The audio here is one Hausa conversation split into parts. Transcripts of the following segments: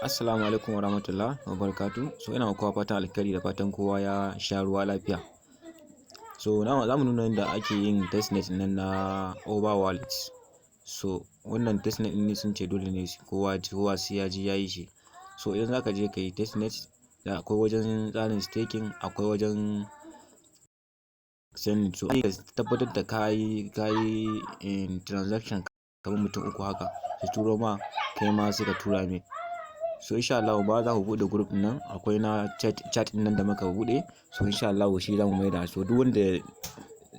Assalamu alaikum wa rahmatullah wa barakatuh. So ina kowa fatan alkhairi da fatan kowa ya sha ruwa lafiya. So za mu nuna yadda ake yin testnet nan na Over Wallet. So wannan testnet ɗin ne sun ce dole ne kowa kowa sai ya je ya yi shi. So idan za ka je ka yi testnet, akwai wajen tsarin staking, akwai wajen sending. So ka tabbatar da ka yi transaction kamar mutum uku haka su turo ma, kai ma sai ka tura mai. So insha Allahu ba za ku buɗe group ɗin nan, akwai na chat chat ɗin nan da muka buɗe. So insha Allahu shi za mu maida. So duk wanda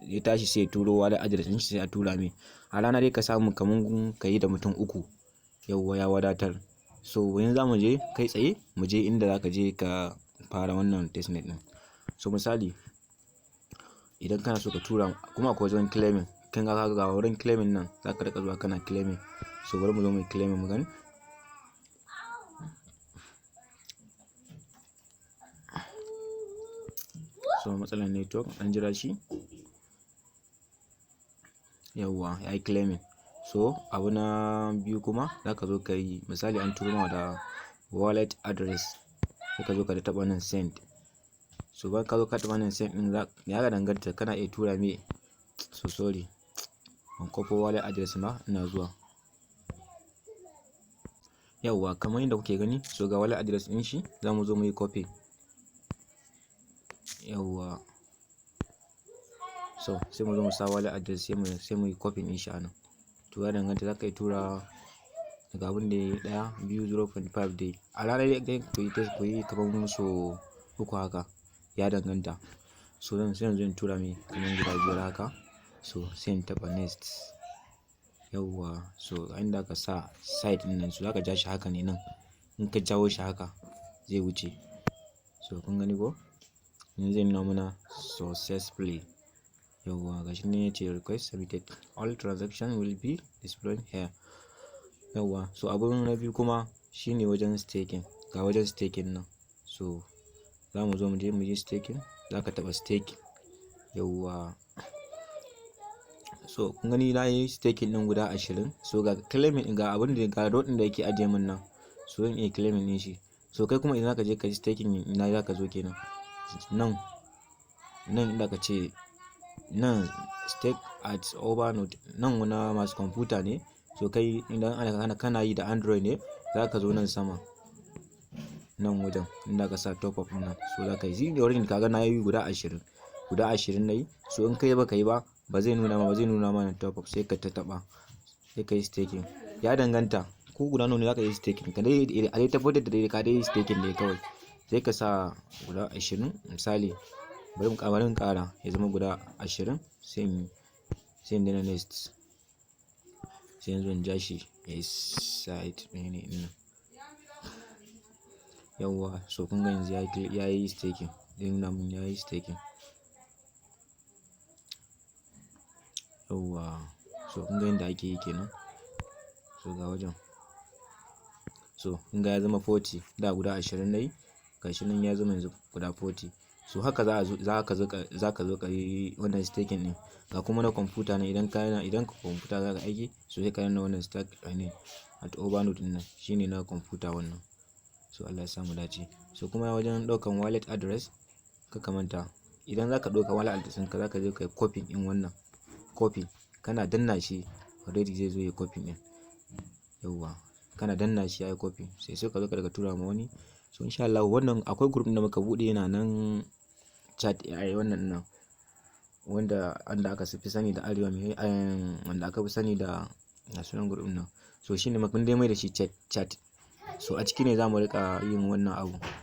ya tashi sai ya turo wallet address ɗin shi, sai a tura mai. A rana dai ka samu kaman ka yi da mutum uku, yauwa, ya wadatar. So yanzu za mu je kai tsaye, mu je inda za ka je ka fara wannan testnet ɗin. So misali, idan kana so ka tura, kuma akwai wajen claiming. Kin ga, ga wurin claiming nan, za ka riƙa zuwa kana claiming. So bari mu zo mu yi claiming mu gani. So matsalar network, an jira shi. Yauwa, ya yi claiming. So abu na biyu kuma, za ka zo ka yi, misali an turo ma da wallet address, sai ka zo ka taɓa nan send. So bayan ka zo ka taɓa nan send ɗin, ya danganta, kana iya tura mai. So sorry, ban kwafo wallet address ba, ina zuwa. Yauwa, kamar yadda kuke gani, so ga wallet address ɗin shi, za mu zo mu yi copy. Yauwa. So sai mu zo mu sa wallet address, sai mu yi copy ɗin shi a nan. To ya danganta, za ka iya tura daga abin da ya yi ɗaya, biyu, 0.5 dai. A rana dai ku yi test, ku yi kamar so uku haka, ya danganta. So zan sai yanzu in tura mai kamar guda biyar haka. So sai in taɓa next. Yauwa, so inda aka sa side ɗin nan, so za ka ja shi haka ne nan. In ka jawo shi haka, zai wuce. So kun gani ko? Yanzu zai nuna mana successfully. Yauwa, gashi nan yace "Request submitted. All transaction will be displayed here." Yauwa, so abu na biyu kuma shine wajen staking. Ga wajen staking nan. So za mu zo mu je mu yi staking. Za ka taɓa stake. Yauwa. So kun gani, na yi staking ɗin guda 20. So ga claiming, ga abin da ga reward ɗin da yake ajiye min nan. So zan iya claiming ɗin shi. So kai kuma idan zaka je ka yi staking, ina za ka zo kenan? Nan, nan inda ka ce nan stake at Overnode, nan na masu kwamfuta ne. So kai idan kana yi da Android ne, za ka zo nan sama. Nan wajen inda ka sa top up nan. So za ka yi. Shi already ka ga na yi guda 20. Guda 20 na yi. So in kai ba ka yi ba, ba zai nuna ma, ba zai nuna mana top up, sai ka ta taɓa. Sai ka yi staking. Ya danganta. Ko guda nawa ne za ka yi staking. Ka dai a dai tabbatar da dai ka dai staking ne kawai. Sai ka sa guda 20 misali. Bari in ƙara ya zama guda 20, sai in danna next. Sai yanzu in ja shi ya yi side mene ɗin nan. Yauwa, so kun ga yanzu ya yi staking. Zai nuna mun ya yi staking. Yauwa, so kun ga yanda ake yi kenan. So ga wajen. So kun ga ya zama 40, da guda 20 na yi. Gashi nan ya zama yanzu guda 40. So haka za a zo, za ka zo ka yi wannan staking ɗin. Ga kuma na kwamfuta nan, idan kwamfuta za ka aiki, so sai ka danna wannan stake at Overnode ɗin nan, shine na kwamfuta wannan. So Allah ya sa mu dace. So kuma wajen ɗaukan wallet address, kar ka manta, idan za ka ɗauka wallet address ɗinka, za ka je ka yi copy ɗin wannan. Copy, kana danna shi already zai zo ya yi copy ɗin. Yauwa, kana danna shi ya yi copy. Sai ka zo ka daga tura ma wani. So insha Allahu wannan akwai group ɗin da muka buɗe, yana nan chat ai wannan nan. Wanda aka fi sani da Arewa mai, wanda aka fi sani da sunan group ɗin nan. So shine mun dai mai da shi chat chat. So a ciki ne za mu riƙa yin wannan abu.